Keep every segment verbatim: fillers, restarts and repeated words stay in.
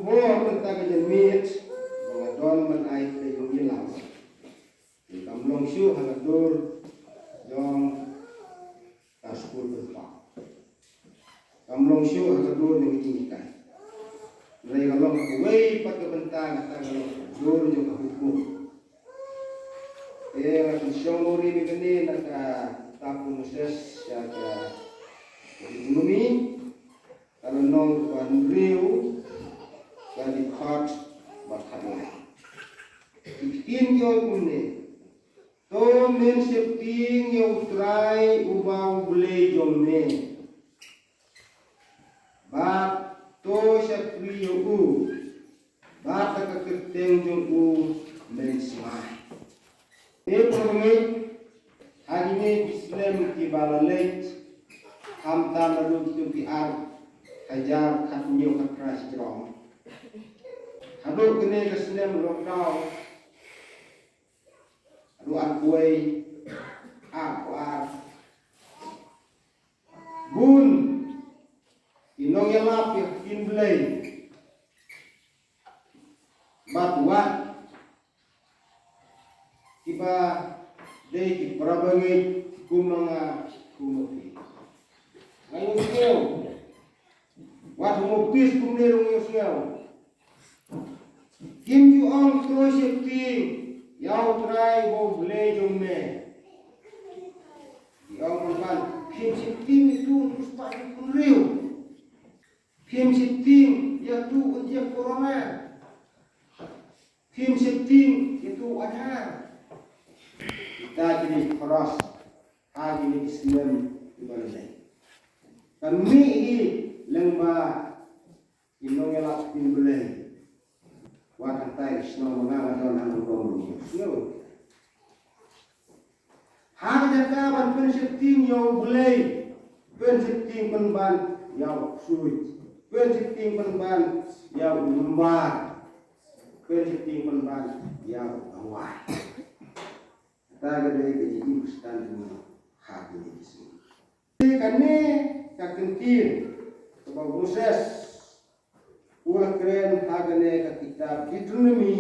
Bor mynta ka janmiet ba nga don ban ai ïa ka jong i lam. Kam long shuh ha ka dur jong ka skul pynpaw. Kam long shuh ha ka dur jong ka jinghikai. Hynrei ka long kawei pat ka bynta kata ka long ka dur jong ka hukum. Te nga pynshong uri bad kane na ka kitab u Moses sha ka Deuteronomi. Ka lynnong kaba hynriew, ka dkhot ba khatlai. Ki ktien ki ong kumne. To men sheptieng ïa U Trai uba U Blei jong me. Bad to shakri ïa u. Bad da ka kyrteng jong u men smai. Te pyrshang ha kine ki snem kiba la leit, khamtam naduh kito ki ar hajar khathynñiew khatphra shiteng haduh kane ka snem lockdown, haduh arphew wei, arphew ar. Bun ki nongïalap ïa ka ktien Blei. Bad wat kiba dei ki parabangeit kum ma nga kum ma phi. Nga ïohsngew. Wat kum ma phi kumne ruh nga ïohsngew. Kim ju ong to sheptieng ïa U Trai uba U Blei jong me. Ki ong pynban phim sheptieng ïa utu u riewspah u briew. Phim sheptieng ïa utu u jia corona. Phim sheptieng ïa utu u Aadhaar. Kita kine ki cross ha kine ki snem kiba la leit. Ka mih hi lyngba ki nongïalap ktien Blei. Wat hangtai shnong ma nga nga don hangto ruh. Sngewbha. Ha ka jaka ban pynsheptieng ïa U Blei, pynsheptieng pynban ïa u ksuid, pynsheptieng pynban ïa u number, pynsheptieng pynban ïa u dawai. Kata ka dei ka jingim Khristan jong ngi ha kine ki sngi. Kane ka kyntien kaba u Moses u la kren ha kane ka kitab Deuteronomi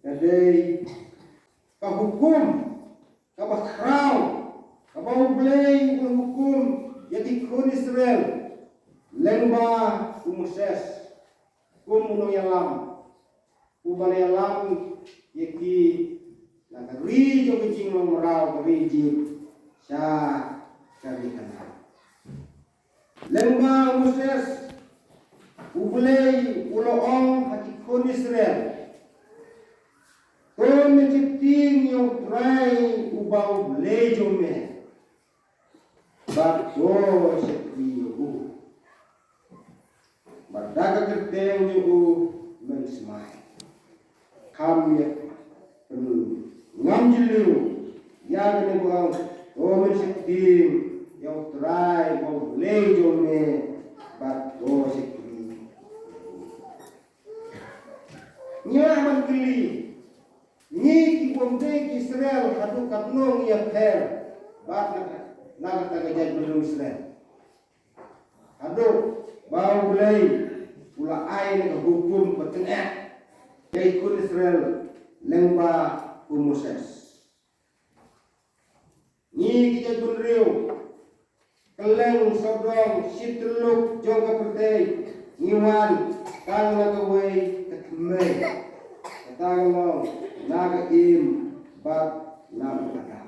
ka dei ka hukum kaba khraw kaba U Blei u la hukum ïa ki khun Israel lyngba u Moses kum u nongïalam. Uba la ïalam ïa ki na ka ri jong ka jinglong mraw ka ri Ijipt sha ka ri Kanaan. Lyngba u Moses U Blei u la ong ha ki khun Israel, to men sheptieng ïa U Trai uba U Blei jong me. Bad to shakri ïa u. Bad da ka kyrteng jong u men smai. Kham ïa pynngam jylliew ïa kane ba ong to men sheptieng ïa U Trai uba U Blei jong me. Bad to shakri ïa u. Ngi lah ban kylli, ngi ki bym dei ki Israel haduh katno ngi ïapher bad na, na kata ka jaitbynriew Israel. Haduh ba U Blei u la ai ïa ka hukum ba tyngeh ïa ki khun Israel lyngba u Moses. Ngi ki jaitbynriew kylleng sawdong shi tylli jong ka pyrthei ngi wan tang na kawei ka thymmei. Kata ka long na ka Im bad na u Adam.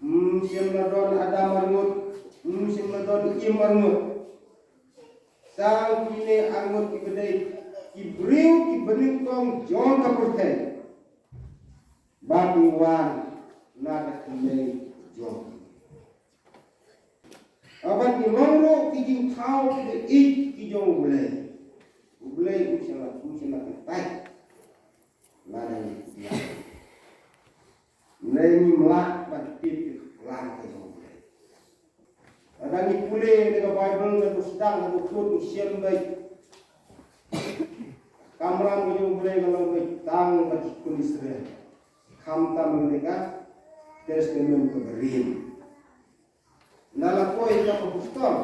Ym shym la don Adam arngut, ym shym la don Im arngut. Tang kine arngut kiba dei ki briew kiba nyngkong jong ka pyrthei. Bad ngi wan na ka thymmei jong ki. Bad ngi long ruh ki jingthaw kiba ïeit ki jong U Blei. U Blei u shala, u shala kyntait. Lada ngi ïa. Ngi mlak ban tip ki plan ka jong U Blei. Lada ngi pule na ka Baibl, na ka Sdang, na ka Kut, ngi shem beit. Kamram ka jong U Blei ka long beit tang bad ki khun Israel. Khamtam na ka Testament kaba rim. Na la poi na ka Apostol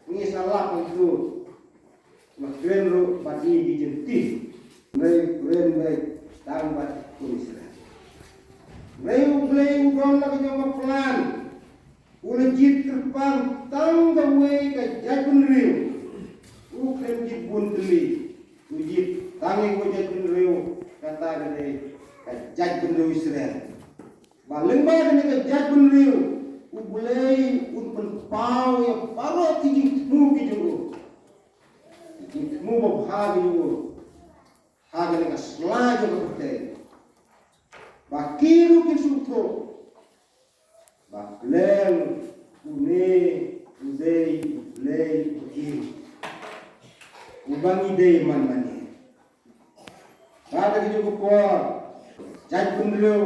ngi sa lap ïa u. Ba kren ruh bad ngi ki jingtip. Hynrei u kren beit tang bad ki khun Israel. Hynrei U Blei u don la ka jong ka plan. U la jied kyrpang tang kawei ka jaitbynriew. U khlem jied bun tylli. U jied tang ïa kawei ka jaitbynriew, kata ka dei ka jaitbynriew Israel. Ba lyngba kane ka jaitbynriew, U Blei un pynpaw ïa baroh ki jingthmu ki jong u. Ki jingthmu babha ki jong u ha kane ka sla jong ka pyrthei. Ba ki ruh kin sngewthuh ba Blei une u dei U Blei uba im, uba ngi dei man mane. Bad ha kane ka por, jaitbynriew,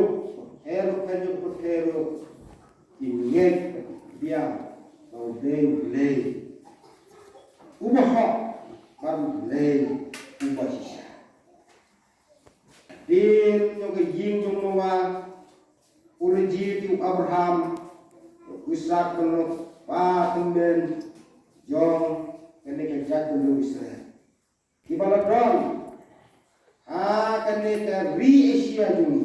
her u pher jong ka pyrthei ruh, ki ngeit biang ba u dei U Blei uba hok bad U Blei uba shisha. Hadien jong ka ïing jong u Noah, u la jied ïa u Abraham, u Isaak bad u Jakob, ba tymmen jong kane ka jaitbynriew Israel. Kiba la don ha kane ka ri Asia jong ngi,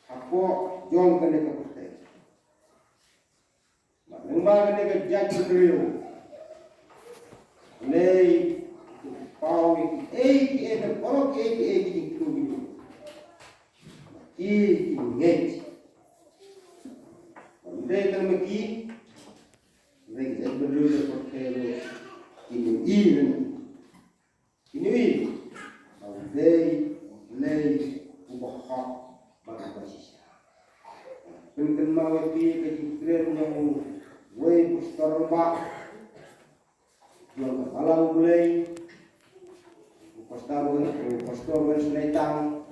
hapoh jong kane ka pyrthei. Ba lyngba kane ka jaitbynriew, Blei u pynpaw ïa kiei kiei, baroh kiei kiei ki jingthmu ki jong u. Ki, ki ngeit. Ba ym dei tang ma ki, hynrei ki jaitbynriew jong ka pyrthei ruh kin ïohi lem. Kin ïohi ba u dei U Blei uba hok bad uba shisha. Pynkynmaw ïa phi ka jingkren jong uwei u pastor rangbah jong ka Balang U Blei, u pastor, u pastor Wensleitang.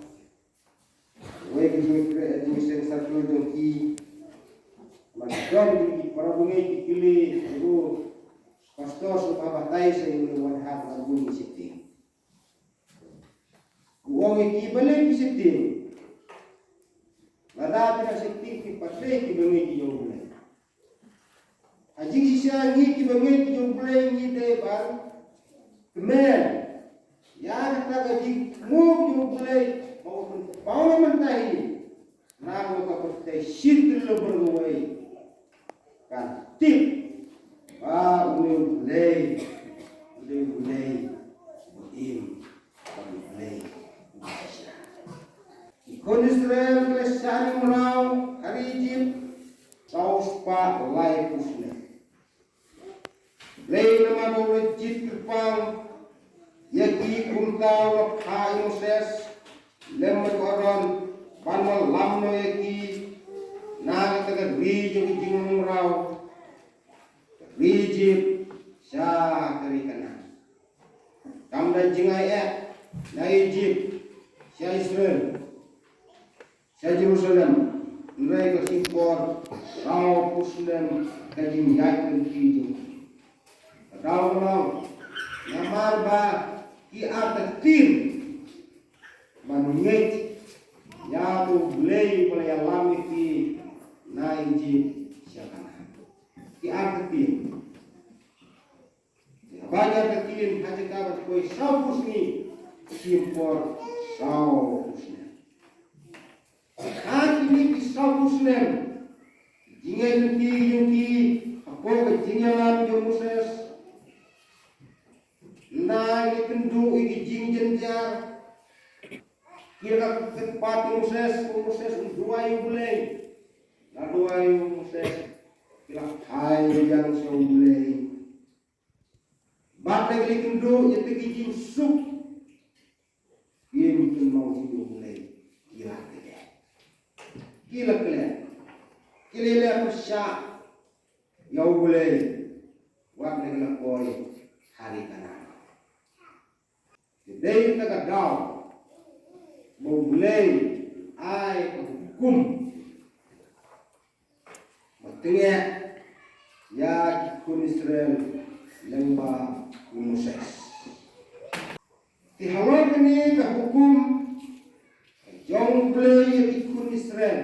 Wei ki jingkren, jingïaseng circle jong ki. Ba don ki para bangeit ki kylli, "Pastor, sngewbha batai sa ïa une u Wanhar, la bun ki sheptieng." U ong ïa ki, "Balei phi sheptieng? Lada phi nang sheptieng, phi pat dei ki bangeit ki jong U Blei." Ha jingshisha ngi ki bangeit ki jong U Blei ngi dei ban kmen ïa kata ka jingthmu jong U Blei ba u pynpaw mynta hi na ka pyrthei, shi tylli bad kawei kan tip ba une U Blei u dei U Blei uba im, ba U Blei uba shisha. Ki khun Israel ki la shah ïa u mraw ha ri Ijipt saw spah laiphew snem. Blei namar ba u la jied kyrpang ïa ki, kumta u la phah ïa u Moses lem bad u Aaron ban wallam noh ïa ki na kata ka ri jong ka jingmraw, ka ri Ijipt sha ka ri Kanaan. Kam don jingai eh na Ijipt sha Israel, sha Jerusalem, hynrei ka shim por saw phew snem ka jingïaid lynti jong ki. Ka daw ka long namar ba ki artatien ban ngeit ïa U Blei ba la ïalam ïa ki na Ijipt sha Kanaan. Ki artatien. Haba ki artatien ha jaka ban poi saw phew sngi, shim por saw phew snem. Ha kine ki saw phew snem, jingïaid lynti jong ki hapoh ka jingïalam jong u Moses, ynda ki la kynduh ïa ki jingjynjar, ki la kyrpad ïa u Moses, u Moses un duwai ïa U Blei. La duwai ïa u Moses, ki la phai biang sha U Blei. Bad lada ki la kynduh ïa kata ka jingsuk, kim kynmaw shuh ïa U Blei, ki la klet. Ki la klet. Ki la leh pyrshah ïa U Blei. Wat lada ki la poi ha ri Kanaan. Te dei kata ka daw ba U Blei ai ka hukum ba tyngeh ïa ki khun Israel lyngba u Moses. Te halor kane ka hukum ka jong U Blei ïa ki khun Israel,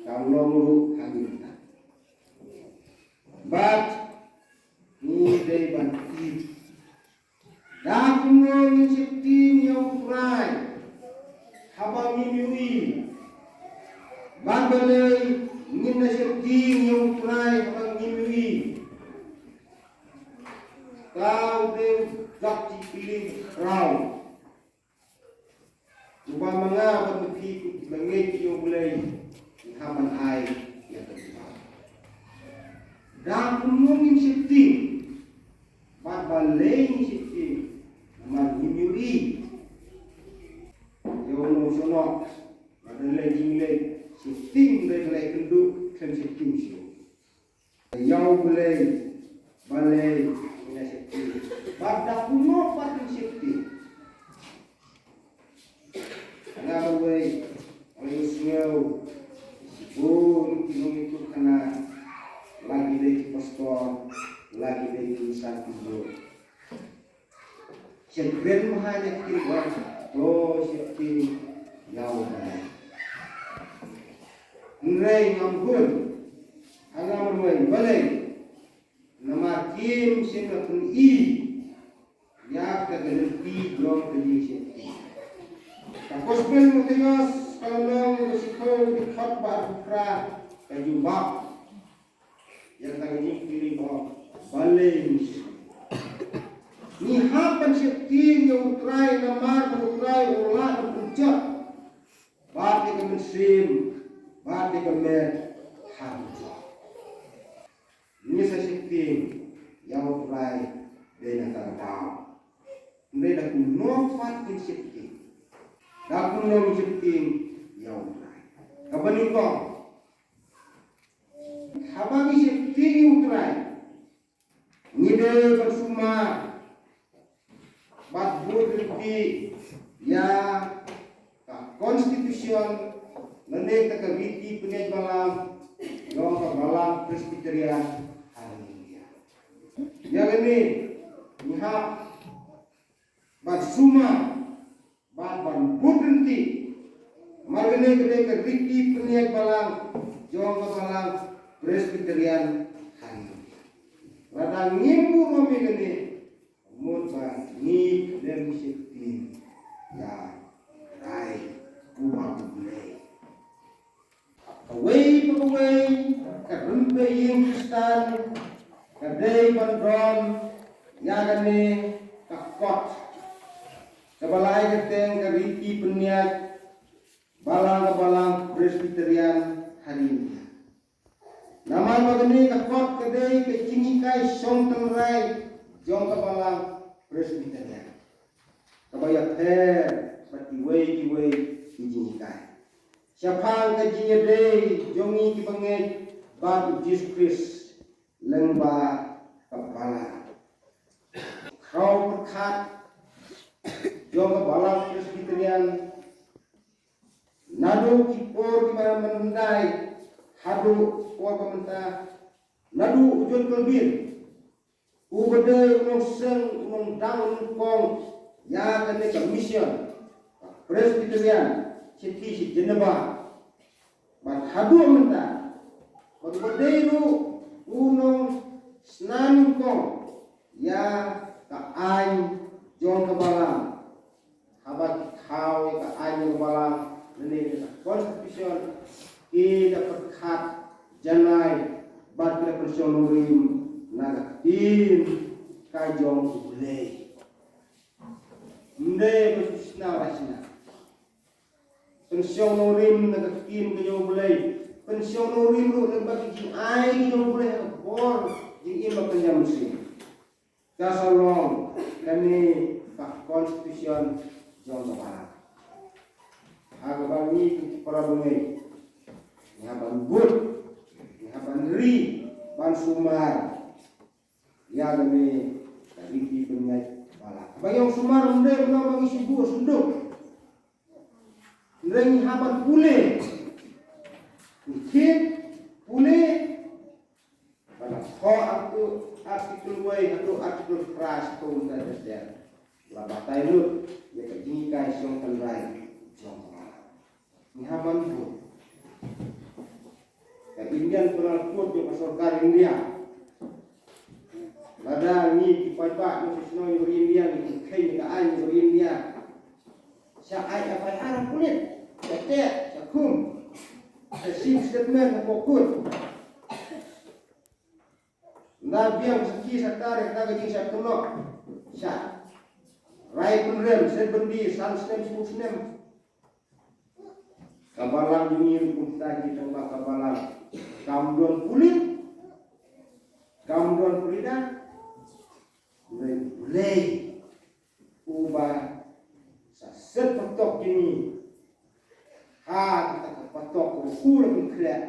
ka long ruh ha ngi mynta. Bad ngi dei ban ïeit Bad balei ngin ïa sheptieng ïa U Trai haba ngim ïohi? Ka dei u dak jingkylli khraw uba ma nga bad ma phi kiba ngeit ïa U Blei ngi hap ban ai ïa ka jubab. Da kumno ngin sheptieng? Bad balei ngin sheptieng? Namar ngim ïohi. Ïa u nongshong noh, lada leh jingleh, sheptieng, lada leh kynduh, khlem sheptieng shuh. Ïa U Blei, balei ngin ïa sheptieng? Bad da kumno pat ngin sheptieng? Nga ruh, nga sngew, bun ki nongïathuhkhana, la ki dei ki pastor, la ki dei ki insan ki briew. Sha kren bha ïa ki, wan, to sheptieng ïa U Blei. Hynrei ngam hun, ha ngam ruh, balei? Namar kim shym la pyni ïa ka lynti jong ka jingsheptieng. Ka Gospel Mathaios ka lynnong ka shiphew, ka dkhot ba arphew phra ka jubab ïa ka jingkylli ba balei ngi sheptieng. Ngi hap ban sheptieng ïa U Trai namar ba U Trai u lah ban pynjot bad ïa ka mynsiem bad ïa ka met ha ka jong. Ngi sa sheptieng ïa U Trai dei na ka daw. Hynrei da kumno pat ngin sheptieng? Da kumno ngin sheptieng ïa U Trai? Kaba nyngkong, haba ngi sheptieng ïa U Trai, ngi dei ban sumar bad bud ryntih ïa ka constitution lane ka riti pynïaid balang jong ka Balang Presbyterian ha India. Ïa kane ngi hap ban sumar bad ban bud ryntih. Namar kane ka dei ka riti pynïaid balang jong ka Balang Presbyterian ha India. Lada ngim burom ïa kane, mut ba ngi khlem sheptieng ïa U Trai uba U Blei. Kawei pa kawei ka rympei ïing Khristan ka dei ban don ïa kane ka kot kaba la ai kyrteng ka riti pynïaid balang ka Balang Presbyterian ha India. Namar ba kane ka kot ka dei ka jinghikai shong tynrai jong ka Balang Presbyterian, kaba ïapher bad kiwei kiwei ki jinghikai shaphang ka jingïadei jong ngi kiba ngeit bad U Jisu Khrist lyngba ka balang. Khraw pyrkhat jong ka Balang Presbyterian naduh ki por kiba myndai haduh por ba mynta, naduh u John Calvin, uba dei u nongseng, u nongdang, u nyngkong ïa kane ka mission Presbyterian sha Geneva. Bad haduh mynta, bad uba dei ruh u nongsnam nyngkong ïa ka aiñ jong ka balang. Haba ki thaw ïa ka aiñ ka balang lane ka constitution, ki da pyrkhat janai bad ki da pynshong nongrim na ka ktien ka jong U Blei. Ym dei ba shu sna ba sna. Pynshong nongrim na ka ktien ka jong U Blei. Pynshong nongrim ruh lyngba ki jingai ka jong U Blei ha ka bor jingim bad ka jingim mynsiem. Ka sa long kane ka constitution jong ka balang. Ha kaba ngi ki para bangeit, ngi hap ban bud, ngi hap ban ri, ban sumar ïa kane ka riti pynïaid balang. Ba ïa u sumar ym dei ba ngi shu buh synduk. Hynrei ngi hap ban pule. Ngi thied pule. Ba la thoh article, article wei haduh article phra sha ka Constitution. La batai lut ïa ka jinghikai shong tynrai jong ka. Ngi hap ban bud. Ka Indian Penal Code jong ka sorkar India. Lada ngi ki paidbah ngi shu shnong ïa ka ri India, ngi kheiñ ïa ka aiñ ïa ka ri India, sha ai F I R ha pulit, sha teh, sha khum. Ka sim statement ka kut. Nda biang siki sa tarik na ka jing sa kynnoh. Sa rai pynrem, sen byndi, san snem, snem. Ka balang jong ngi ruh kumta, ki tang ba ka balang kam don pulit, kam don pulida. Hynrei U Blei uba sa set patok jong ngi ha kita ka patok u la pynkhreh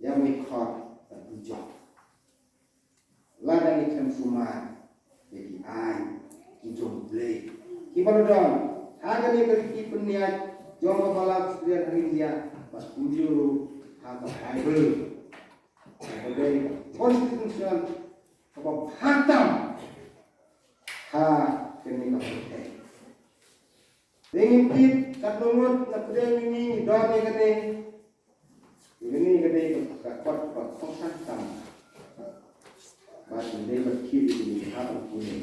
ïa u khot ka dujok. Lada ngi khlem sumar ïa ki aiñ ki jong U Blei kiba la don ha kane ka riti pynïaid jong ka balang Australia ha India, bad kumjuh ruh ha ka Baibl, kaba dei ka constitution kaba bha tam ha kane ka pyrthei. Te ngin tip katno ngut na pdeng jong ngi ngi don ïa kane. Ïa kane ka dei ka kot ba kongsan tam. Bad ngi dei ban tip ïa kane ha ban pule.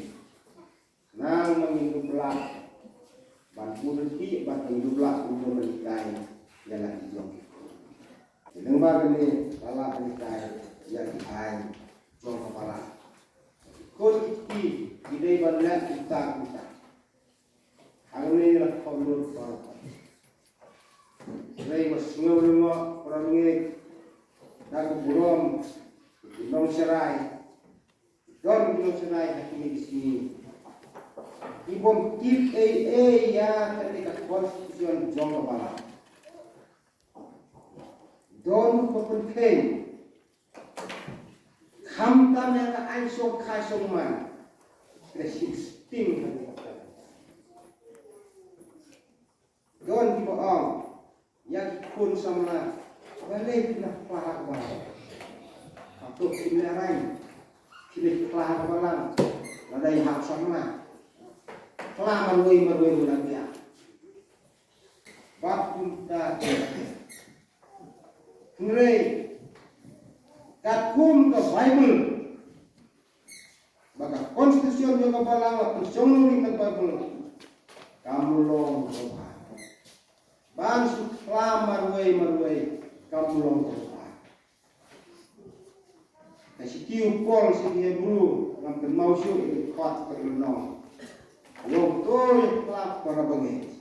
Nang ma ngin dup lah ban pule, bad ngin dup lah ban pule ban hikai ïa la ki jong ki. Te lyngba kane la lah ban hikai ïa ki aiñ jong ka balang. Ki khun ki kti ki dei ban leh kumta kumta. Hangne la khot lut baroh. Hynrei ba sngew lyngngoh para ngeit da ka burom ki nongshakri, don ki nongshakri ha kine ki sngi ki bym tip ei ei ïa kane ka constitution jong ka balang. Don ba pynkheiñ khamtam ïa ka aiñ shongkha shongman. Ka shisting ha ka. Don kiba ong ïa ki khun samla, balei phin ïa phla ha ka balang? Hato phin ïa rai phin ïa phla ha ka balang lada ïa hap samla? Phla marwei marwei ruh la biang. Bad kumta. Hynrei katkum ka Baibl ba ka constitution jong ka balang la pynshong nongrim na ka Baibl, kam long kaba bha ban shu phla marwei marwei, kam long kaba bha. Ka shithi u Paul sha ki Hebru, ngam kynmaw shuh ïa ki khot ka lynnong. Long to ïa ka phla para bangeit.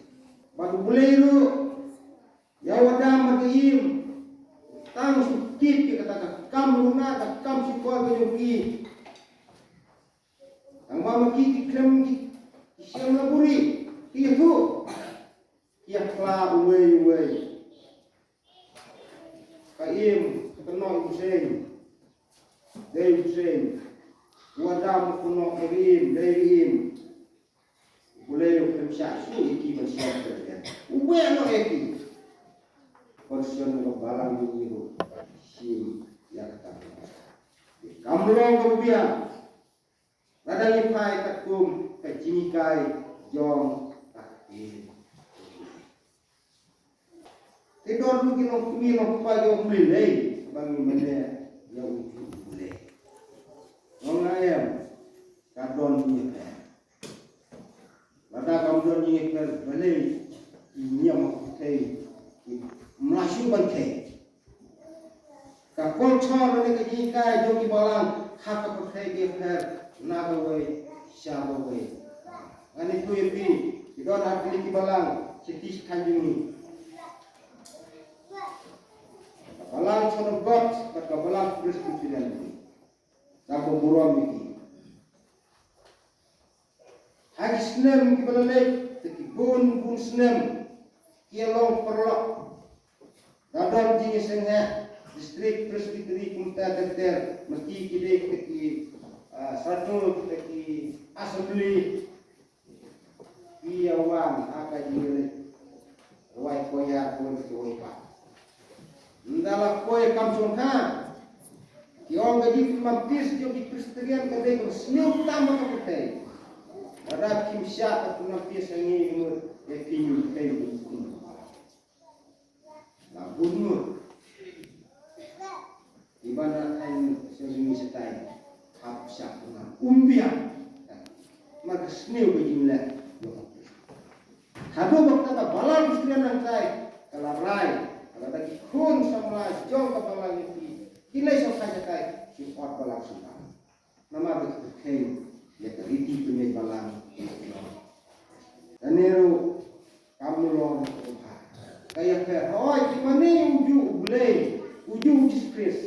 Bad U Blei ruh ïa u Adam bad ka Im, tang shu tip ïa kata ka kam duna, ka kam shukor ka jong ki. Tang ba ma ki ki khlem ki, ki shem la buri, ki ïathuh, ki ïa phla uwei uwei. Ka Im ka kynnoh ïa u seng, dei u seng. U Adam u kynnoh ïa ka Im, dei ka Im. U Blei u khlem shah shuh ïa ki ban shem kyrkieh. U beh noh ïa ki. Constitution ka balang jong ngi ruh shim ïa kata. Kam long kaba biang. Lada ngi phai katkum ka jinghikai jong ka ktien. Te don ruh ki nongkmie nongkpa ki ong, balei ba ngi mane ïa u juh U Blei? Nga ong em, ka don jingïapher. Lada kam don jingïapher, balei ki niam ha pyrthei kim lah shuh ban kheiñ? Ka culture ne ka jinghikai jong ki balang ha ka pyrthei ki pher na kawei sha kawei. Ngan ïathuh ïa phi, ki don ar tylli ki balang sha ki sha khaiñ jong ngi. Ka balang Church of God bad ka balang Presbyterian. Ka burom ïa ki. Ha ki snem kiba la leit, te ki bun bun snem ki ïa long paralok. Da don jingïaseng ha District Presbytery kumta ter ter, ma ki ki dei kita ki, ah, Sadar, kita ki Assembly. Ki ïa wan ha ka jingïaleit. Rwai koya, rwai kawei pat. Ynda la poi kam shongkha, ki ong ka jingpynbaptis jong ki Presbyterian ka dei kaba sniew tam ha ka pyrthei. Lada kim shah ka pynbaptis ha ngi, ka mut ïa ki, ngi pyrthei ngi. La bun ngut kiba na aiñ sha ngi shatai hap shah pynbaptis. Um biang. Namar ka sniew ka jingleh. Haduh ba kata ka balang Khristan nangtai ka la rai, ka la Lada ki khun samla jong ka balang ïa phi kin leit shongkai shatai, shu ot balang shu bam. Namar ba ki pyrkhing ïa ka riti pynïaid balang. Kane ruh kam long kaba bha. Ka ïapher, hooid, ki mane uju U Blei, uju U Jisu Khrist.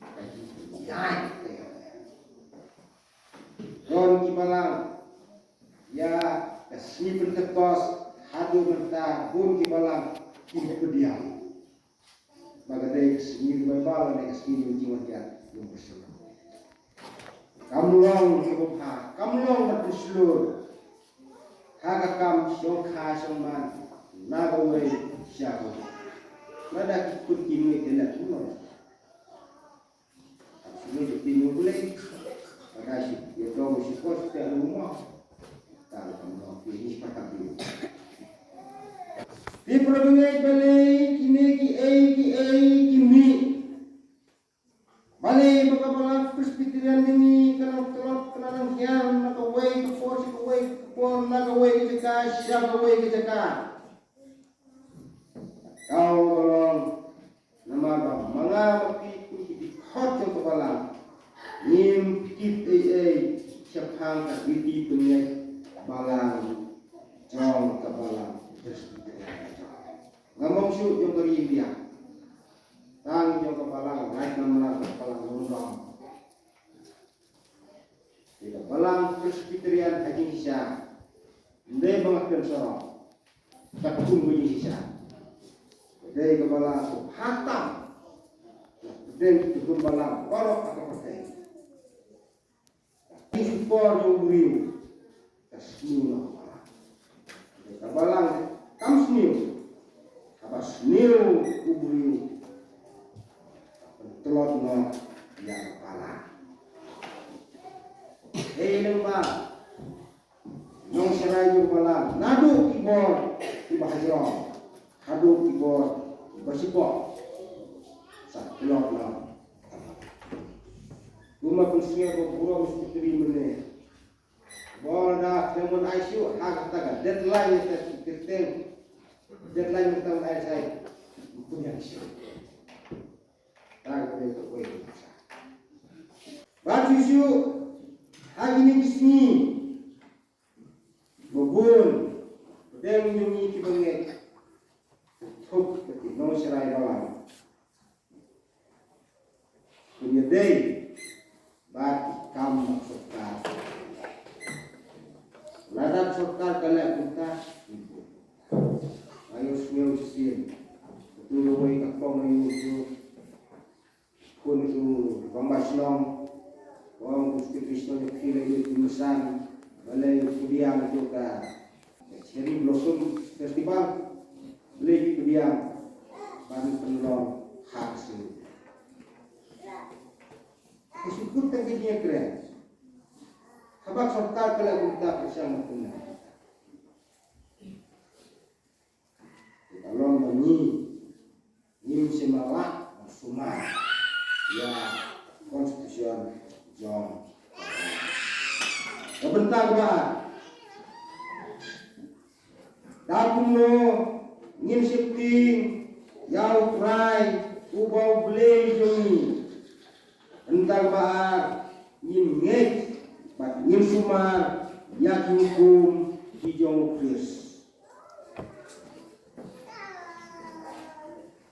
Ka ïapher, ka ïapher. Don ki balang, ïa ka sngi Pentekost haduh mynta bun ki balang ki pdiang. Ba ka dei ka sngi Baibl ne ka sngi Jingwan Jingwan Jingwan Jingwan. Kam long kaba bha, kam long kaba pynshlur. Ha ka kam shongkha shongman na kawei sha kawei. Lada ki kut ki mih ki leh kumno. Sngewbha pynïoh Blei. Pakai shi, ïa dong shi kos te lu mo. Tal kam no pynïoh pakai Blei. Te para bangeit, balei kine kiei kiei ki mih? Balei ba ka Balang Presbyterian jong ngi ka nang tlot, ka nang hiar na kawei ka por sha kawei ka por, na kawei ka jaka sha kawei ka jaka? Ka long namar ba ma nga ma phi kum ki dkhot jong ka balang ngim tip ei ei shaphang ka riti pynïaid balang jong ka Balang Presbyterian. Ngam ong shuh jong ka ri India, tang jong ka Balang Laitumkhrah, ka Balang Lyngdoh. Ïa ka Balang Presbyterian ha jingshisha, ym dei ba nga kren sharoh, ka kum ka jingshisha. Ka dei ka balang kaba ha tam, ka dei ka kum balang baroh ha ka pyrthei. Ka dei ka por jong u briew, ka sniew noh ka balang. Ka balang kam sniew, haba sniew u briew, ka pyntlot noh ïa ka balang. Hei lyngba nongsharai jong ka balang, naduh ki bor kiba hajrong haduh ki bor kiba shipoh, sa tlot noh. Kumba pynsngew ba burom secretary mynne, bor da khlem ai shuh ha kata ka deadline, ïa ka kyrteng deadline mynta ai sai. Pynïaid shuh. Tang ka dei ka wei. Bad shuh shuh ha kine ki sngi ba bun pdeng jong ngi kiba ngeit, thup ka ki nongsharai balang, kin ïadei bad ki kam sorkar. Lada sorkar ka leh kumta, nga ïohsngew shisien, katu ruh wei ka kong ïa u, khun u rangbah shnong, kong u secretary shnong, ïa phi la ïoh ki mrsan, balei ki pdiang ïa ka Cherry Blossom Festival, balei ki pdiang ban pynlong ha ka sngi. Ka shu kut tang ka jingïakren. Haba ka sorkar ka la kumta, pyrshang ban pynlong. Ka long ba ngi ngim shym la lah ban sumar ïa constitution jong ka bynta kaba ar. Da kumno ngin sheptieng ïa U Trai uba U Blei jong ngi? Bynta kaba ar, ngin ngeit bad ngin sumar ïa ki hukum ki jong U Khrist.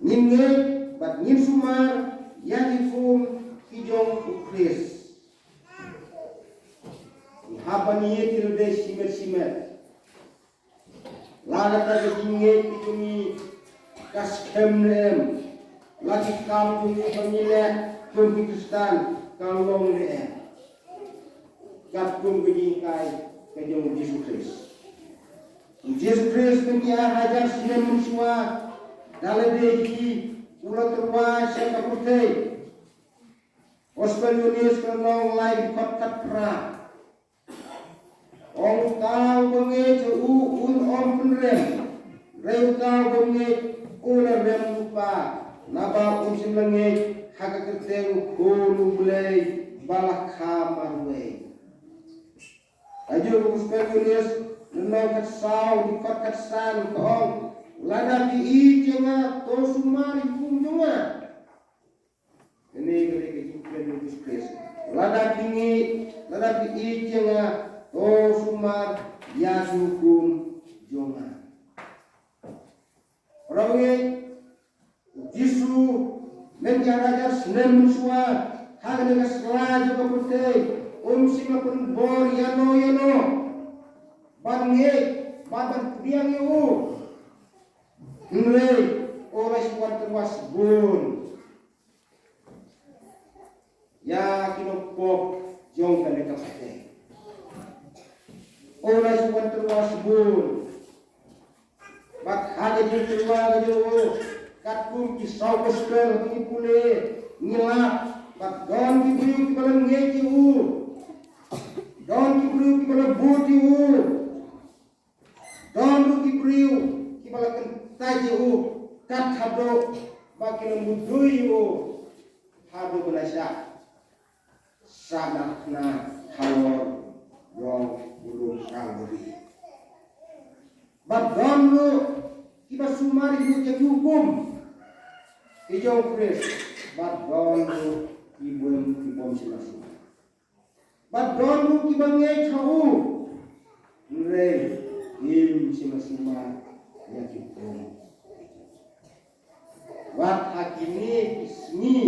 Ngin ngeit bad ngin sumar ïa ki hukum ki jong U Khrist. Haba ngi ïeit, ngi leh shimet shimet, la kata ka jingngeit jong ngi ka skhem ne em? La ki kam jong ngi ba ngi leh kum ki Khristan ka long ne em? Katkum ka jinghikai ka jong U Jisu Khrist. U Jisu Khrist mynta ar hajar snem mynshuwa, da lade hi u la tyrwa sha ka pyrthei. Gospel Ïoannis ka lynnong lai, dkhot khatphra. Ong, uta uba ngeit ha u un ym pynrem, hynrei uta uba ngeit u la rem u Kpa, naba un shym la ngeit ha ka kyrteng U Khun U Blei ba la kha marwei. Kajuh ka Gospel Ïoannis lynnong khatsaw, dkhot khatsan ka ong, Lada phi ïeit ïa nga, to sumar ïa u hukum jong nga. Kane ka dei ka jingkren u Jisu Khrist. Lada phi ngi, lada phi ïeit ïa nga, to sumar ïa ki hukum jong nga. Para bangeit, u Jisu, mynta hajar snem mynshuwa, ha kane ka sla jong ka pyrthei, um shym la pynbor ïano ïano ban ngeit, ban, ban pdiang ïa u. Hynrei u la shu wan tyrwa shibun ïa ki nongpop jong kane ka pyrthei. U la shu wan tyrwa shibun. Bad ha ka jingtyrwa ka jong u, katkum ki saw gospel ngi pule, ngi lap, bad don ki briew kiba la ngeit ïa u. Don ki briew kiba la bud ïa u. Don ruh ki briew kiba la kyntait ïa u, kat haduh ba ki la mudui ïa u haduh ba la shah sahnarphna halor jong u lum Kalbari. Bad don ruh kiba sumar ïa u, ïa ki hukum ki jong u Khrist. Bad don ruh ki bym, ki bym shym la sumar. Bad don ruh kiba ngeit ha u, hynrei kim shym la sumar ïa ki hukum. Wat ha kine ki sngi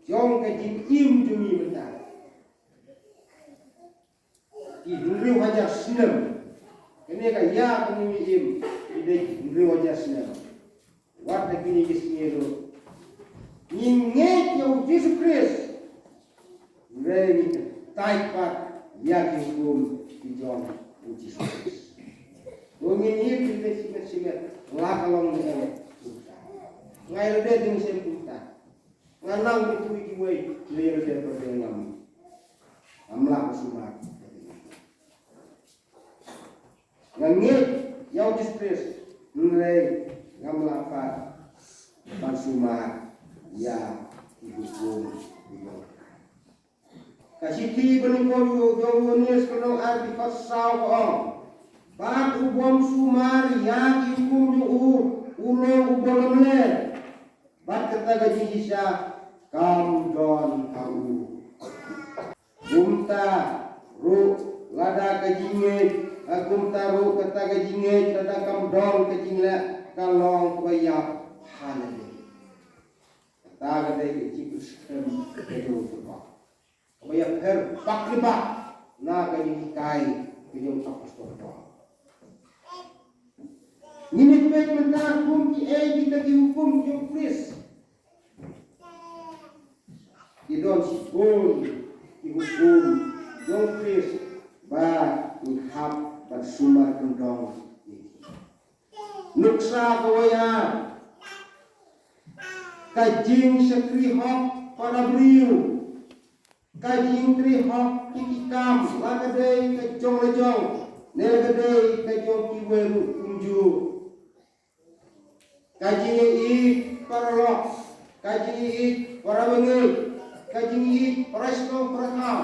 jong ka jingim jong ngi mynta, ki hynriew hajar snem, kane ka ïa kaba ngi im, ki dei ki hynriew hajar snem. Wat ha kine ki sngi ruh ngi ngeit ïa u Jisu Khrist, hynrei ngi kyntait pat ïa ki hukum ki jong u Jisu Khrist. Ko ngin ïeit, ngin ïeit shimet shimet, la ka long ne em kumta. Nga ïalade dang shem kumta. Nga nang ïathuh ïa kiwei, nga ïalade pat ngam, ngam lah ban sumar. Nga ngeit ïa u Jisu Khrist, hynrei ngam lah pat ban sumar ïa ki hukum ki jong u. Ka shithi banyngkong jong u Ïoannis ka lynnong ar dkhot saw ka ong, bad u bym sumar ïa ki hukum jong u, u long u ba lamler, bad kata ka jingshisha kam don ha u. Kumta ruh lada ka jingngeit, eh, kumta ruh kata ka jingngeit lada kam don ka jingleh ka long kaba ïap ha lade. Kata ka dei ka jingpynshlur ka jong u Paul, kaba ïapher bak li bak na ka jinghikai ka jong u Apostol Paul. Ngin ïa peit mynta kum kiei kita ki hukum jong u Khrist. Ki don shibun ki hukum jong u Khrist ba ngi hap ban sumar kyndong. Nuksa kawei, ka jingshakri hok para briew, ka jingtrei hok ki, ki kam, la ka dei ka jong la jong, ne la ka dei ka jong kiwei ruh kumjuh. Ka jingïeit paralok, ka jingïeit para bangeit, ka jingïeit para shnong para thaw.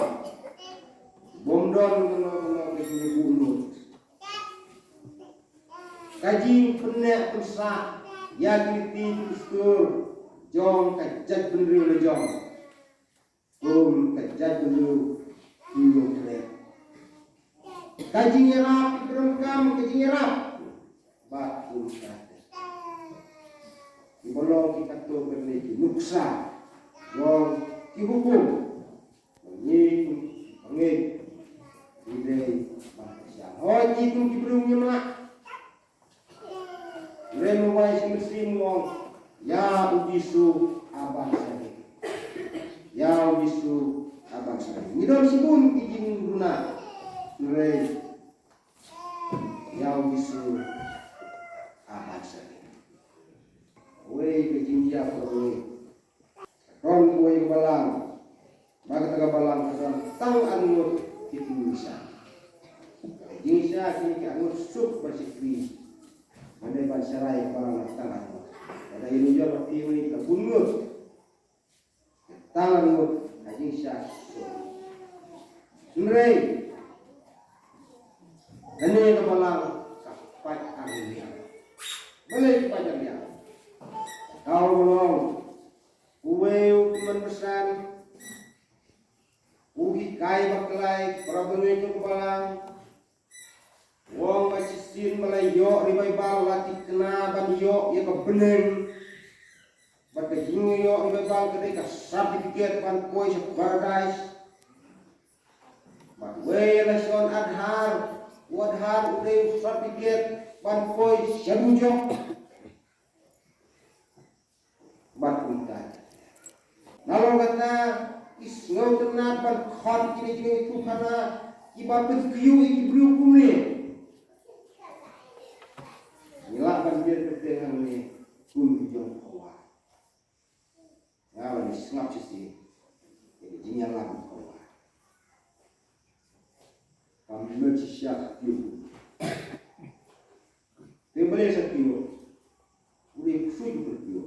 Bym don kano kano ka jingïeit buh lut. Ka jingpynneh pynsah ïa ki riti ki dustur jong ka jaitbynriew la jong. Kum ka jaitbynriew ki ïoh treh. Ka jingïarap ki donkam ka jingïarap. Bad kum ka, kiba long ki katto katne ki nuksa jong ki hukum. Ngi kum, ngi dei ban kyrshan. Hooid, ngi kum ki briew ngim lah. Hynrei ma wai shi mynsiem u ong, ïa u Jisu a ban sangeh. Ïa u Jisu a ban sangeh. Ngi don shibun ki jingduna. Hynrei ïa u Jisu a ban sangeh. Wei ka jingjia ka wei. Don kawei ka balang. Ba kata ka balang ka don tang ar ngut ki tnga sha. Ka jingshisha kine ki ar ngut suk ban shakri. Ban dei ban sharai ka balang tang ar ngut. Lada ïa ngi ïoh ba ki mane ka bun ngut. Tang ar ngut ka jingshisha suk. Hynrei kane ka balang ka pait ar ngut. Balei ki pajar ïa? Ka u long uwei u kmen bsa, u hikai bakla ïa ki para bangeit jong ka balang. U ong ba shisien ba la ïoh revival la thikna ban ïoh ïa ka bneng. Bad ka jingïoh revival ka dei ka certificate ban poi sha paradise. Bad wei la shon Aadhaar, u Aadhaar u dei u certificate ban poi sha dujok. Bad kumta, nalor kata, ki sngewtynnat ban khot kine ki jingïathuhkhana kiba pynkiew ïa ki briew kumne. Ngi lah ban ïa pyrthei hangne kum ki jong phawa. Nga la sngap shisien ïa ka jingïalam phawa. Kam mut shisha ka kiew. Te balei sa kiew? U dei ksuid u kiew.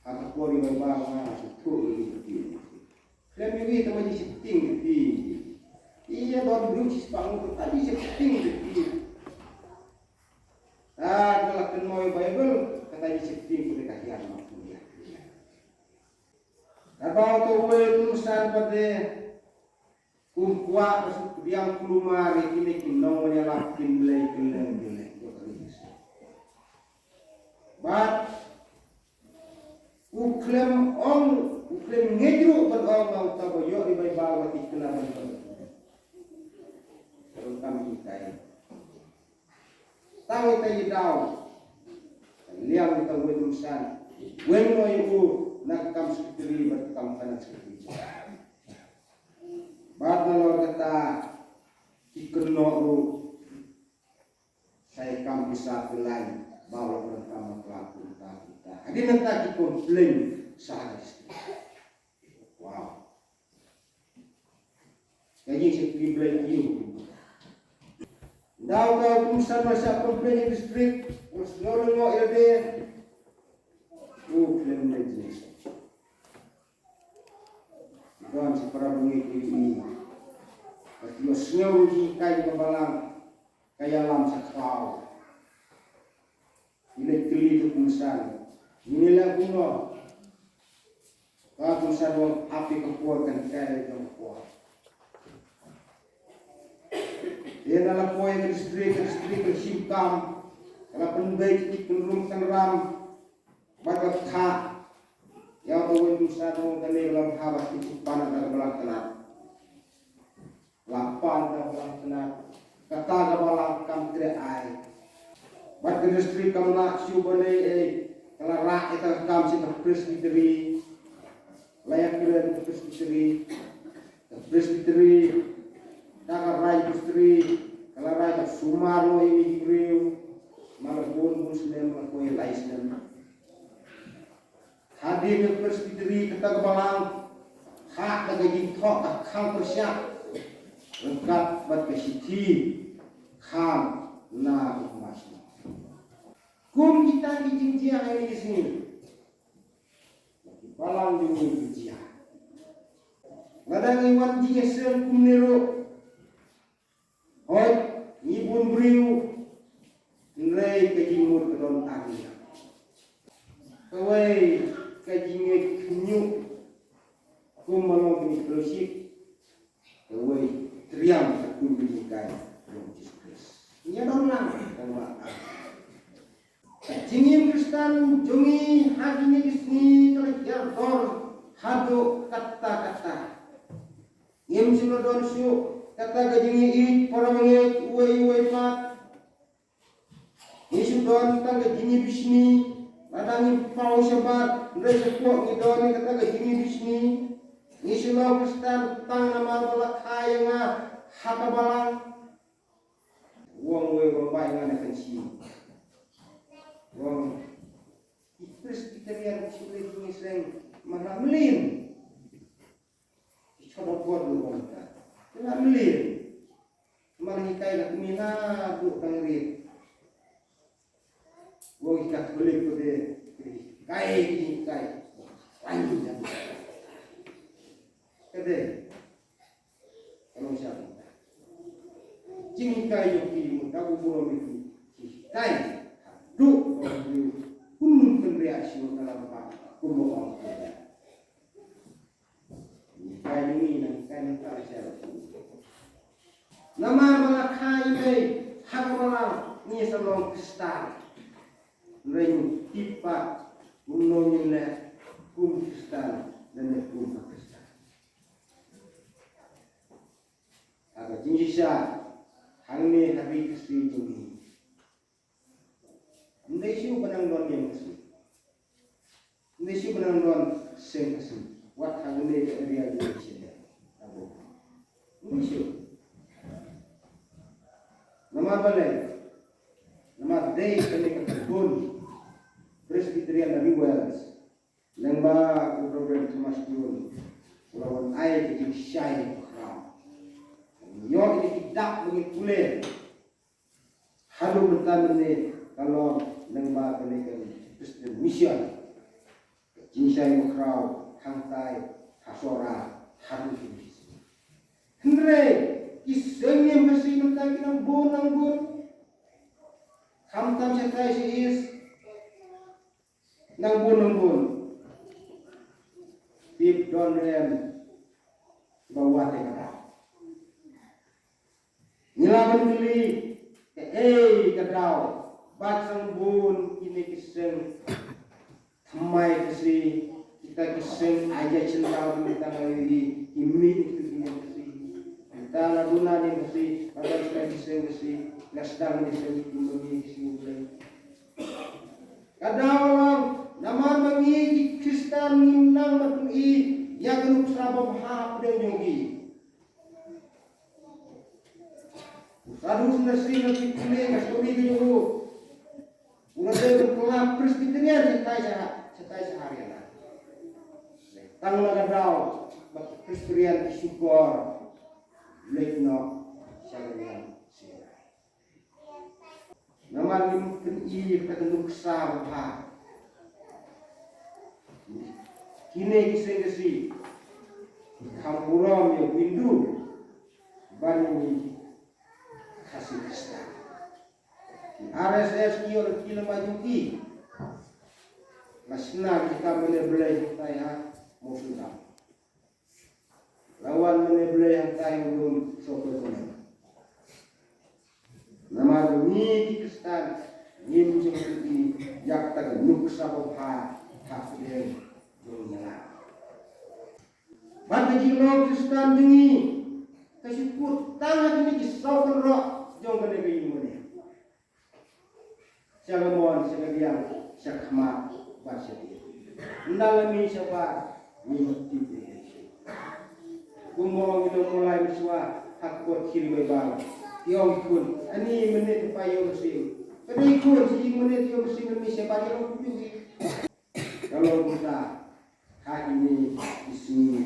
Ha ka por i ba ba nga sa kiew u dei kiew. Khlem ïohi tang ba ji shifting de phi. Ïa don briew shispah ngut ta ji shifting de phi. Ah, ka la kynmaw ïa Baibl, kata ji shifting u dei ka hiar ma phi. Ka daw to wei tum san ba de. Kum kwah ba shu pdiang kulmar ïa kine ki nongwan ïalap kin Blei kylleng kylleng. Bad u khlem ong, u khlem ngeit ruh ban ong ba uta ba ïoh revival ba thikna ban ong. Ka ruh kam hikai. Tang ita i daw. Liang ita wei tum san. Weng noi u na ka kam secretary bad ka kam finance secretary. Bad nalor kata ki kynnoh ruh. Sa ïa kam pisa pylai ba u la pyndonkam bakla kumta kumta. Hadien nangta ki complain sha ha ka district. Wow. Ka jingshakri Blei aïu. Daw ka kum san ba shah complain ha district, u sngew lyngngoh ïa lade. U khlem leit jingïaseng. Don sa para bangeit ïa i. Ka sngew jinghikai ka balang. Ka ïalam sa khlaw. I leit kylli ka kumsan. Ngin ïa leh kumno? Ka kumsan u ong, hap ïa ka por kan hikai ïa ka por. Ïa na la poi ka district, ka district ka shim kam. Ka la pynbeit ki kynrum kynram. Bad ka kha. Ïa uta uwei u kumsan u ong, kane ka la bha bad ki pan da ka balang tnat. La pan da ka balang tnat. Kata ka balang kam treh ai. Bad ka district kam lah shuh ban leh ei. Ka la rah ïa ka kam sha ka presbytery. La ïakren ka presbytery. Ka presbytery. Da ka rai presbytery. Ka la rai ka sumar noh ïa ki briew. Ma la bun bun snem, la poi lai snem. Hadien ka presbytery kata ka balang, ha da ka jingthoh ka khang pyrshah ryngkat bad ka shithi khang na u mas. Kum kita ki jingjia ha kine ki sngi. Ki balang jong ngi ki jia. Lada ngi wan jingïaseng kumne ruh. Hooid, ngi bun briew, hynrei ka jingmut ka don ar liang. Kawei ka jingngeit khynñiuh kum ba long ka fellowship, kawei triang ka kum ka jinghikai jong Jisu Khrist. Ngi ïa don lang ka ba. Ka jingim Khristan jong ngi ha kine ki sngi ka la hiar dor haduh katta katta. Ngim shym la don shuh kata ka jingïeit para bangeit uwei uwei pat. Ngi shu don tang ka jingïeit bishni, lada ngi paw shabar, hynrei shapoh ngi don ïa kata ka jingïeit bishni. Ngi shu long Khristan tang namar ba la kha ïa nga ha ka balang. U ong uwei u rangbah ïa nga na Kynshi. U ong, ki Presbyterian ki shu leh jingïaseng man la mlien. Ki chador bor ruh u ong ta. Ki la mlien. Man la hikai la kmie naduh tang rit. U ong ki Katholik pat de ki hikai, ki hikai. Lain ïa. Ka dei. Ka long sha kumta. Jinghikai jong ki mut da u burom ïa ki, ki hikai. Duk ba u briew kumno pynriah shuh na la ba kumno ong pynriah. Ngi kai ngi nang kai nang kai sha. Namar ba la kha ïa ngi ha ka balang ngi sa long Khristan. Hynrei ngi tip pat kumno ngin leh kum Khristan lane kum ha Khristan. Ha ka jingshisha hangne ha ri Khasi jong ngi. Ym dei shuh ba nang don niam Khasi. Ym dei shuh ba nang don seng Khasi. Wat hangne ka area jong ngi shisha. Abo. Ym dei shuh. Namar balei? Namar dei kane ka kyrpang Presbyterian na New Wales. Lyngba u Reverend Thomas Jones, u la wan ai ka jingshai bakhraw. Ïoh ïa ki dak ba ngi pule. Haduh mynta mynne ka long lyngba kane ka Christian Mission. Ka jingshai bakhraw hangtai ha Sohra haduh mynne. Hynrei ki seng niam Khasi mynta ki nang bun nang bun. Khamtam shatai sha East. Nang bun nang bun. Tip don em ba wat ïa ka daw. Ngi la ban kylli kaei ka daw. Bad sang bun kine ki seng thymmai Khasi, kita ki seng aja chyndaw ki tang ayu hi, ki mih ki ki ki. Kita la duna ni Khasi, la duna ni seng Khasi, la sdang ni seng ki mih ki ki. Ka daw long, namar ba ngi ki Khristan ngim nang ban ïohi ïa ka nuksa babha hapdeng jong ngi. U Sadhu Sundar Singh ka pule ka story ka jong u. U la dei u khlem Presbyterian shatai sha, shatai sha Haryana. Tang na ka daw ba Presbyterian ki shukor leit noh sha ka niam Singh. Namar ngim pyni ïa ka nuksa babha. Kine ki seng Khasi kham burom ïa u Hindu ban ïa ngi Khasi Khristan. Ki R S S ki ïoh ki lama jong ki. La shna ki kam bane Blei hangtai ha Mawsynram. La wan mane Blei hangtai ha u lum Sohpei Konneh. Namar ba ngi ki Khristan ngim ju pyni ïa kata ka nuksa babha ha pdeng jong ngi la. Bad ka jinglong Khristan jong ngi ka shu kut tang ha kine ki saw kynroh jong kane ka ïing mane. Sha ka mon, sha ka diang, sha khmat bad sha tiar. Ynda la mih shabar ngim tip ei ei. Kumba ong i nongmulai mynshuwa ha ka kot Khiri Baibal. Ki ong i khun, ani mynne te pa ïoh mynsiem. Ka dei khun, shi ïing mynne te ïoh mynsiem, la mih shabar ïa long kumjuh hi. Ka long kumta ha kine ki sngi.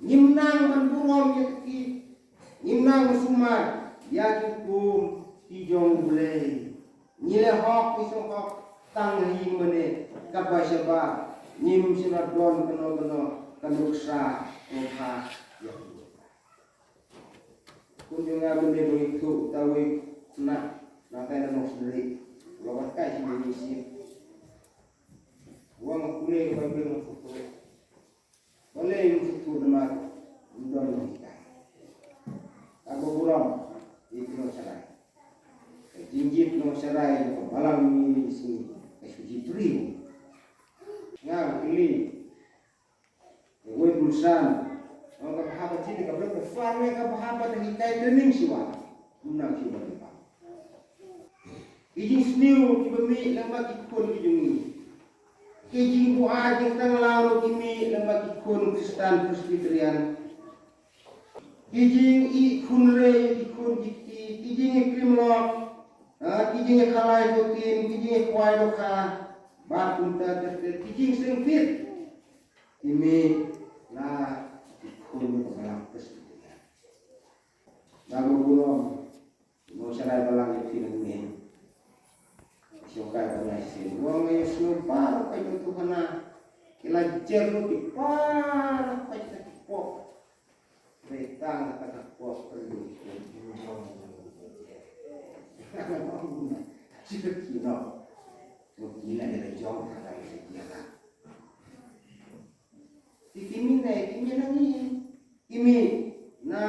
Ngim nang ban burom ïa ki, ngim nang ban sumar ïa ki hukum ki jong U Blei. Ngi leh hok, ngi sngewhok tang ha ïing mane, katba shabar ngim shym la don kano kano ka nuksa babha ïa ki. Khun jong nga mynne ba ngi ïathuh uta uwei u khynnah nangtai na North Delhi. U la wan kai sha ïing sha ïing. U ong, nga pule ka Baibl, nga pule. Balei ym sngewthuh namar ym don nonghikai. Kaba burom ïa ki nongsharai. Ka jingjit nongsharai jong ka balang jong ngi mynne ka sngi ka shu jingtrei. Nga kylli ïa uwei u khynnah, ong, kaba hap ban jit ka briew ka farmer, kaba hap ban hikai training shuwa. Ym nang shuwa ban hikai. Ki jingsniew kiba mih lyngba ki khun ki jong ngi. Ki jingbuaid jingtanglaw ruh ki mih lyngba ki khun Khristan Presbyterian. Ki jingïakhun rei ki khun ki kti, ki jingïakrim lok, ha, ki jingïakhalai ktien, ki jingïakhwai dohkha, bad kumta ter ter, ki jingseng fit ki mih na ki khun ka balang Presbyterian. Kaba burom. Nongsharai balang ïa phi nangne. Shongkai ba ngai sien. Wa nga ïohsngew baroh ka ïoh tu hana. Ki la jer ruh ki baroh ka ïoh ki pok. Re tang ka ka pok perlu. Ka jong ka jong ka jer. Ki kino. Ki na ila jong ka ila jong. Ki kimi ne, kimi na ngi. Kimi na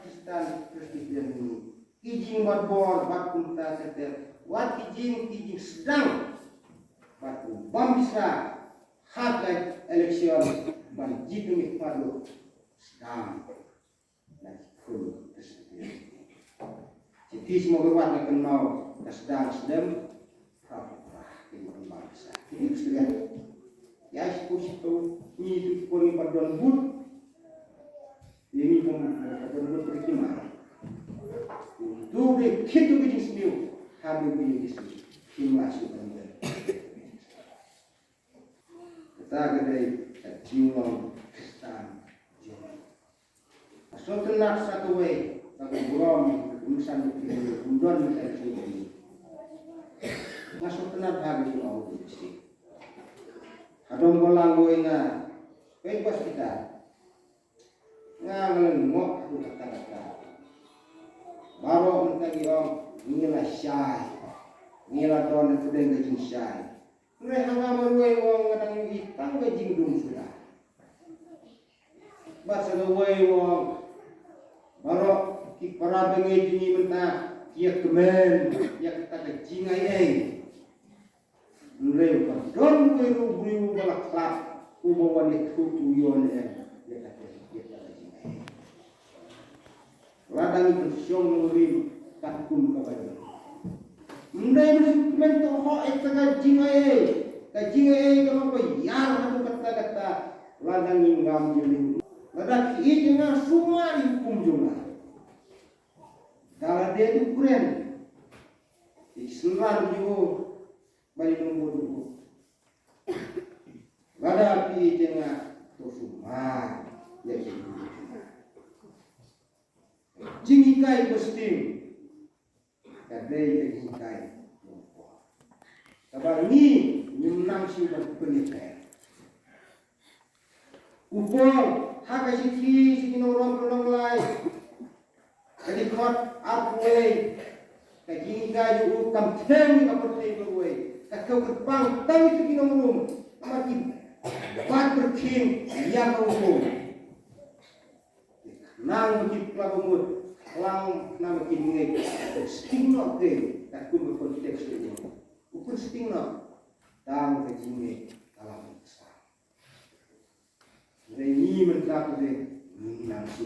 Khristan, Presbyterian ngi. Ki jingwad bor, bad kumta setel. Wat ki jing, ki jingsdang. Bad u bam bisa. Ha ka election. Ban jitu mi padu. Sdang. Na ki khun ka sdang. Ki ti sma ka wat na kynmaw ka sdang sdem. Prap prap ki mon bangsa. Ki sdang. Ya shi ko shi ko ni tu ko ni pardon but. Ni ni pun pardon but pergi mah. Tu de kitu ke jismiu. Habi ke jismiu. Kim la shi pardon. Kata ka dei ka jinglong Khristan jong ngi. Sngewtynnat sa kawei, sa ka burom, ka kynsan ka kynsan, ka kynsan ka kynsan. Nga sngewtynnat ha ka jingong ka kynsan. Hadong ko lang ko nga, peit bas kita. Nga nga leng ngok tu kata kata. Baroh mynta ki ong, ngi la shai. Ngi la don na pdeng ka jingshai. Hynrei ha nga marwei u ong nga dang ïohi tang ka jingdum suda. Bad sa kawei u ong baroh ki para bangeit jong ngi mynta ki ïa kmen ïa kata ka jingai ei. Hynrei ka don uwei ruh u briew uba la khlad uba wan ïathuh ïa u ne em ïa kata ïa kata ka jingai ei. Lada ngi pynshong nongrim katkum kaba dei. Ym dei ban shu kmen to hok ïa ka jingai ei. Ka jingai ei ka long ba ïar haduh katta katta. Lada ngi ngam jylliew. Lada ki ïeit ïa nga sumar ïa u hukum jong nga. Da lade u kren. Ïa ki synran jong u. Ba ïa u nongbud u. Lada ki ïeit ïa nga to sumar ïa ki hukum jong nga. Jinghikai ba sting ka dei ka jinghikai. Kaba ngi ngim nang shuh ban pynhikai. U Paul ha ka shithi sha ki nongrom ki nonglai ka dkhot arphew wei ka jinghikai jong u kam them ïa ka pyrthei baroh kawei. Ka thew kyrpang tang ïa ki nongrum namar ki bat pyrkhing ïa ka hukum. Nang ba ki khlem mut, khlem nang ba ki ngeit, sting noh te, katkum ka context jong u. U pyn sting noh, tang ka jingngeit ka la mih sah. Hynrei ngi mynta ka dei, ngi nang shu.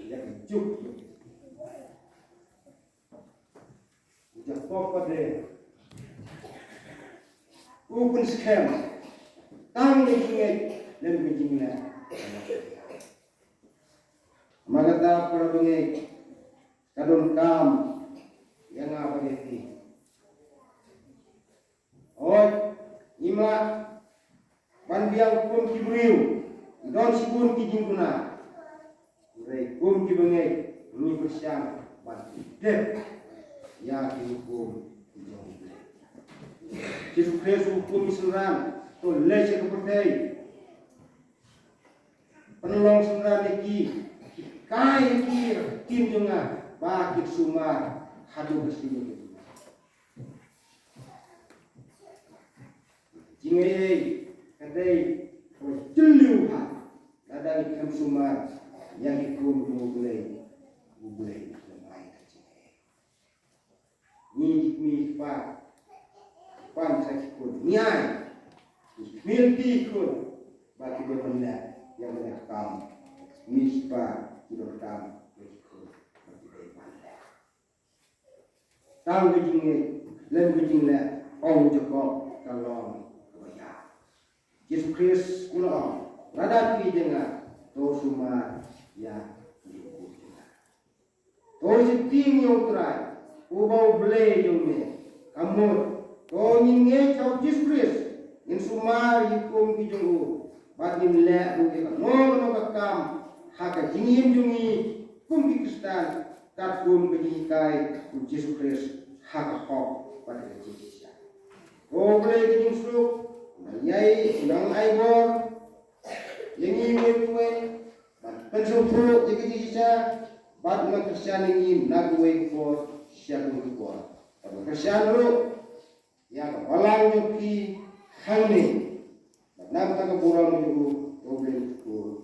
Ïa ka juk. U Jakob pat de u pynskhem tang ka jingngeit lem ka jingleh. Namar kata para bangeit ka donkam ïa nga bad ïa phi. Hooid, ngim lah ban biang kum ki briew, ngi don shibun ki jingduna. Hynrei kum ki bangeit ngi pyrshang ban dep ïa ki hukum ki jong U Blei. Jisu Khrist u hukum ïa ki synran to leit sha ka pyrthei. Pynlong synran ïa ki, hikai ïa ki, ïa ka ktien jong nga ba kin sumar haduh ka sngi. Jingaiei ka dei kaba jylliew bha lada ngi khlem sumar ïa ki hukum jong U Blei. U Blei u la ai ka jingaiei. Ngi ki kmie ki kpa, ki kpa ngi sa ki khun, ngi ai ki kmie lynti ki khun ba ki dei ban leh ïa ka kam. Ki kmie ki kpa ki donkam ïa ki khun ba ki dei ban leh. Tang ka jingngeit lem ka jingleh, ong u Jakob, ka long kaba ïap. Jisu Khrist u la ong, lada phi ïeit ïa nga, to sumar ïa ki hukum jong nga. To sheptieng ïa U Trai uba U Blei jong me. Ka mut, to ngin ngeit ha U Jisu Khrist, ngin sumar ïa ki hukum ki jong u, bad ngin leh ruh ïa kano kano ka kam ha ka jingim jong ngi kum ki Khristan, katkum ka jinghikai U Jisu Khrist ha ka hok bad ka jingshisha. Ko Blei ka jingsuk, nang ïai, nang ai bor ïa ngi uwei pa uwei ban pynsngewthuh ïa ka jingshisha bad nang kyrshan ïa ngi na kawei ka por shisha kum ki kwah. Kaba kyrshan ruh ïa ka balang jong phi hangne. Bad na ka bynta ka burom jong u Reverend Tukur